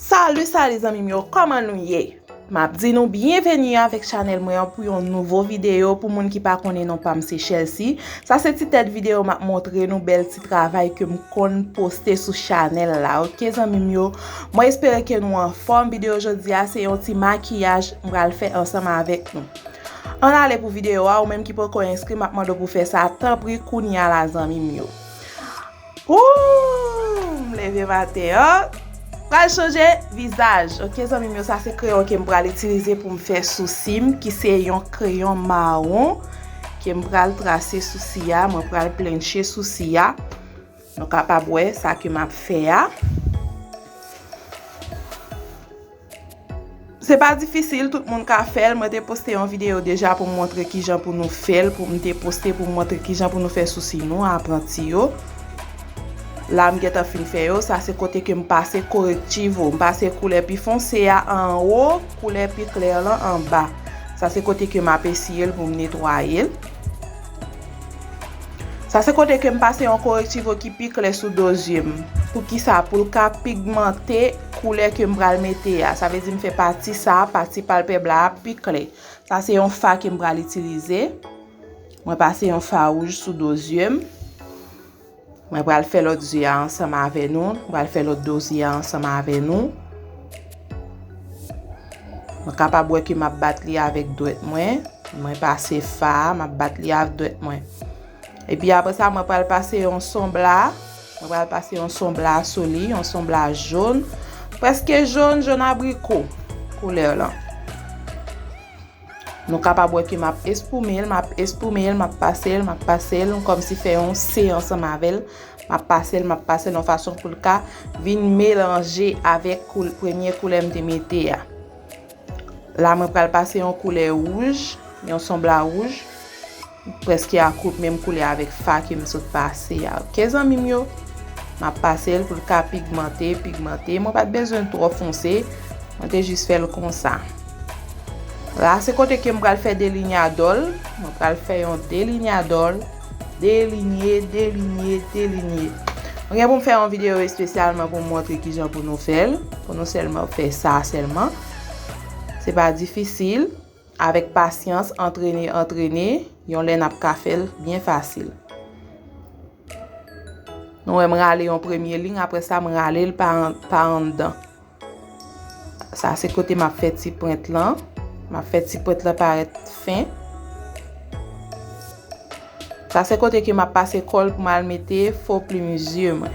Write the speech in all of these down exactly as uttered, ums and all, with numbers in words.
Salut, salut zanmi m yo, kòman nou ye? M ap di nou byenveni avèk chanèl mwen an pou yon nouvo videyo. Pou moun ki pa konnen non pa m se Chelsea. Sa se ti tèt videyo m ap montre nou bèl ti travay ke m konn poste sou chanèl la, oke zanmi m yo? Mwen espere ke nou anfòm. Videyo jodi a se yon ti makiyaj m pral fè ansanm avèk nou. Ann ale pou videyo a, ou menm ki poko enskri, m ap mande w pou fè sa tanpri kounye a la zanmi m yo. Ooh, m leve maten an. Pral chanje vizaj. Oke zanmi m yo, sa se kreyon ke m pral itilize pou m fè sousi m, ki se yon kreyon mawon ke m pral trase sousi a, mwen pral plenche sousi a. Nou kapab wè sa ke m ap fè a. Se pa difisil, tout moun ka fè l. Mwen te poste yon videyo deja pou m montre kijan pou nou fè l, pou m te poste pou m montre kijan pou nou fè sousi nou, apranti yo. La m gentan fin fè yo, sa se kote ke m pase korektivo. M pase koulè pi fonse a anwo, koulè pi klè lan anba. Sa se kote ke m ap eseye l pou m netwaye l. Sa se kote ke m pase yon korektivo ki pi klè sou do zye m. Poukisa? Pou l ka pigmante koulè ke m pral mete a. Sa vle di m fè pati sa a, pati palpèb la a pi klè. Sa se yon fa ke m pral itilize. Mwen pase yon fa wouj sou do zye m. Mwen pral fè lòt zye a ansanm avè nou. Mwen pral fè lòt do zye a ansanm avè nou. Mwen kapab wè ke m ap bat li avèk dwèt mwen. Mwen pase fa a, m ap bat li ak dwèt mwen. Epi apre sa, mwen pral pase yon son bla. Mwen pral pase yon son bla sou li, yon son bla jòn. Prèske jòn, jòn abriko, koulè lan. Nou kapab wè ke m ap espoume l, m ap espoume l, m ap pase l, m ap pase l, kòmsi fè yon se ansanm avè l. M ap pase l, m ap pase l yon fason pou l ka vin melanje avèk koul-, premye koulè m te mete a. La, mwen pral pase yon koulè wouj, yon son bla wouj, prèske a kou-, menm koulè avèk fa ke m sot pase a. Oke, zanmi m yo? M ap pase l pou l ka pigmante, pigmante. Mwen pa t bezwen twò fonse, mwen te jis fè l konsa. La, se kote ke m pral fè delinyadò l. Mwen pral fè yon delinyadò l. Delinye, delinye, delinye. Mwen gen pou m fè yon videyo espesyalman pou m montre kijan pou nou fè l. Pou nou sèlman fè sa sèlman. Se pa difisil. Avèk pasyans, antrene, antrene, yon lè n ap ka fè l byen fasil. Nou wè m rale yon premye liy, apre sa m rale l pa an-, pa anndan. Sa se kote m ap fè ti pwent lan. M ap fè ti pwent lan parèt fen. Sa se kote ke m ap pase kòl pou m al mete fo plim zye mwen.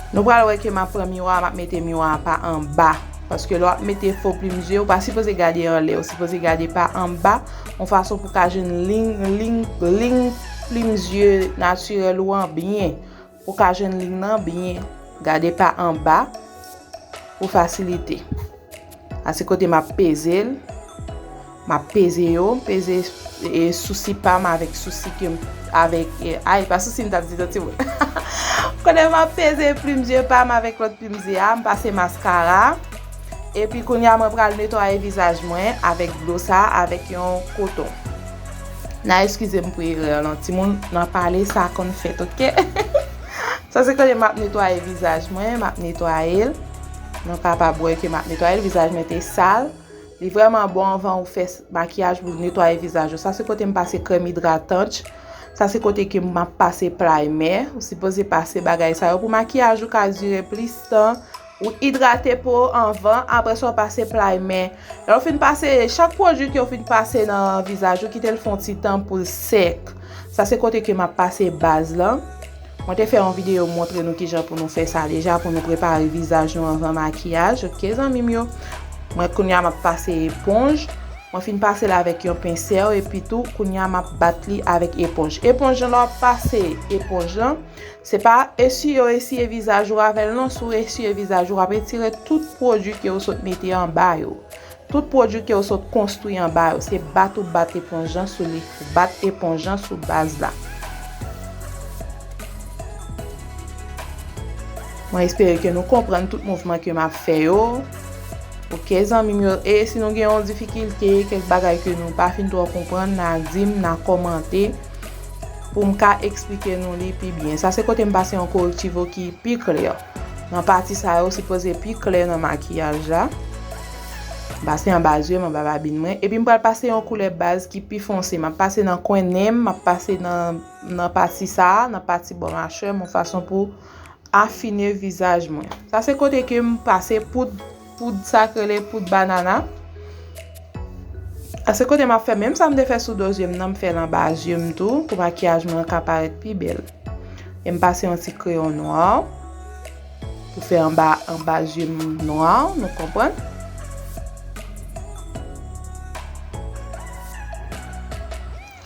Nou pral wè ke m ap pran miwa, m ap mete miwa a pa anba. Paske lè w ap mete fo plim zye, ou pa sipoze gade anlè, ou sipoze gade pa anba, yon fason pou ka jwenn liy, liy, liy plim zye natirèl ou an byen. Pou ka jwenn liy nan byen. Gade pa anba pou fasilite. A se kote m ap peze l. M ap peze yo, m peze, e, sousi pa m avèk sousi ke m, avèk, e, ay, pa sousi m t ap di non timoun. Kote m ap peze plim zye pa m avèk lòt plim zye a, m pase maskara. Epi kounye a mwen pral netwaye vizaj mwen avèk dlo sa, avèk yon koton. N a eskize m pou erè lan, timoun, nan pale sa konn fèt, oke? Sa se kote m ap netwaye vizaj mwen, m ap netwaye l. Nou kapab wè ke m ap netwaye l, vizaj mwen te sal. Li vrèman bon anvan ou fè s-, makiyaj pou netwaye vizaj ou. Sa se kote m pase krèm idratan. Sa se kote ke m ap pase primè. Ou sipoze pase bagay sa yo pou makiyaj ou ka dire plis tan. Ou idrate po w anvan, apre sa w pase primè. Lè w fin pase, chak pwodui ke w fin pase nan vizaj ou, kite l fè yon ti tan pou l sèk. Sa se kote ke m ap pase baz lan. Mwen te fè yon videyo montre nou kijan pou nou fè sa deja, pou nou prepare vizaj nou anvan makiyaj. Oke, zanmi m yo. Mwen, kounye a, m ap pase eponj. Mwen fin pase l avèk yon pensèl, epi tou, kounye a, m ap bat li avèk eponj. Eponj lan, lè w ap pase eponj lan, se pa esiye w esiye vizaj ou avè l, non. Si w esiye vizaj ou, w ap etire tout pwodui ke w sot mete anba yo. Tout pwodui ke w sot konstwi anba yo, se bat ou bat eponj lan sou li. Bat eponj lan sou baz la. Mwen espere ke nou konprann tout mouvman ke m ap fè yo. Oke, zanmi m yo. E si nou gen yon difikilte, kèk bagay ke nou pa fin twò konprann, n a di m, n a kòmante. pou m ka eksplike nou li pi byen. Sa se kote m pase yon korektivo ki pi klè. Nan pati sa yo sipoze pi klè nan makiyaj la. M pase anba zye m, anba babin mwen. Epi m pral pase yon koulè baz ki pi fonse. M ap pase nan kwen nen m, m ap pase nan, nan pati sa a, nan pati bò machè m, yon fason pou afine vizaj mwen. Sa se kote ke m pase poud, poud sa k rele poud banana. Sa se kote m ap fè menm sa m te fè sou do zye m nan, m fè l anba zye m tou, pou makiyaj mwen ka parèt pi bèl. E m pase yon ti kreyon nwa pou fè anba, anba zye m nwa, nou konprann?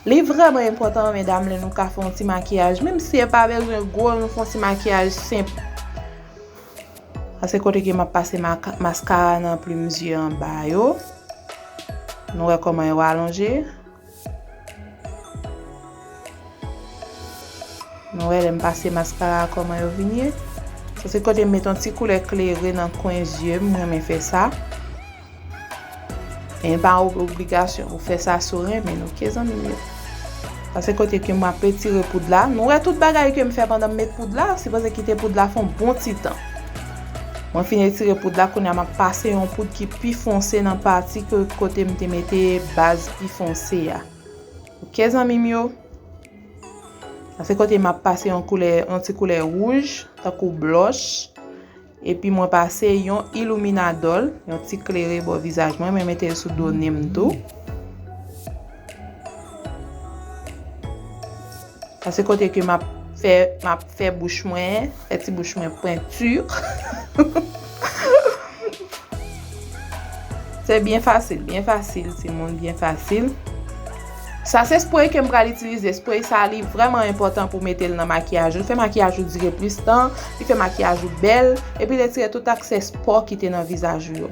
Li vrèman enpòtan, medam, lè nou ka fè yon ti makiyaj, menm si e pa bezwen gwo, nou fè yon ti makiyaj senp. Sa se kote ke m ap pase maka-, maskara nan plim zye anba yo. Nou wè kòman yo alonje. Nou wè lè m pase maskara kòman yo vin ye. Sa se kote m met yon ti koulè klere nan kwen zye m, m renmen fè sa. E pa ob-, obligasyon, ou fè sa si w renmen, oke, zanmi m yo? Sa se kote ke m ap retire poud la. Nou wè tout bagay ke m fè pandan m met poud la, sipoze kite poud la fè yon bon ti tan. Mwen fin retire poud la, kounye a m ap pase yon poud ki pi fonse nan pati ke kote m te mete baz pi fonse a. Oke, zanmi m yo? Sa se kote m ap pase yon koulè, yon ti koulè wouj, tankou blush. Epi mwen pase yon iluminadol, yon ti klere bò vizaj mwen, mwen mete l sou do nen m tou. Sa se kote ke m ap fè, m ap fè bouch mwen, fè ti bouch mwen pwenti. Se byen fasil, byen fasil, timoun, byen fasil. Sa se spray ke m pral itilize. Spray sa, li vrèman enpòtan pou mete l nan makiyaj ou. Li fè makiyaj ou dire plis tan, li fè makiyaj ou bèl, epi li retire tout eksè po ki te nan vizaj ou yo.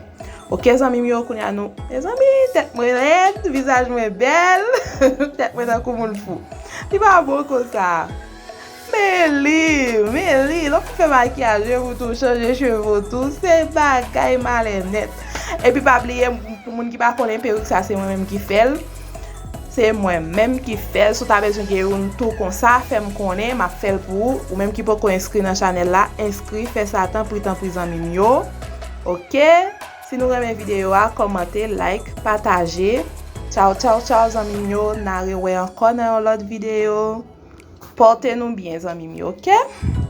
Oke, zanmi m yo, kounye a nou, mezanmi, tèt mwen rèd, vizaj mwen bèl, tèt mwen tankou moun fou. Li pa bon konsa. Men li, men li, lè w fin fè makiyaj, menm ou tou chanje cheve w tou, se bagay malè nèt. Epi pa bliye, pou moun ki pa konnen, perik sa se mwen menm ki fè l. Se mwen menm ki fè l. Si w ta bezwen gen youn tou konsa, fè m konnen, m ap fè l pou ou. Ou menm ki poko enskri nan chanèl la, enskri, fè sa tanpri, tanpri, zanmi m yo. Oke? Si nou renmen videyo a, kòmante, like, pataje. Tchaw, tchaw, tchaw, zanmi m yo. N a rewè ankò nan yon lòt videyo. Pòte nou byen, zanmi m yo, oke?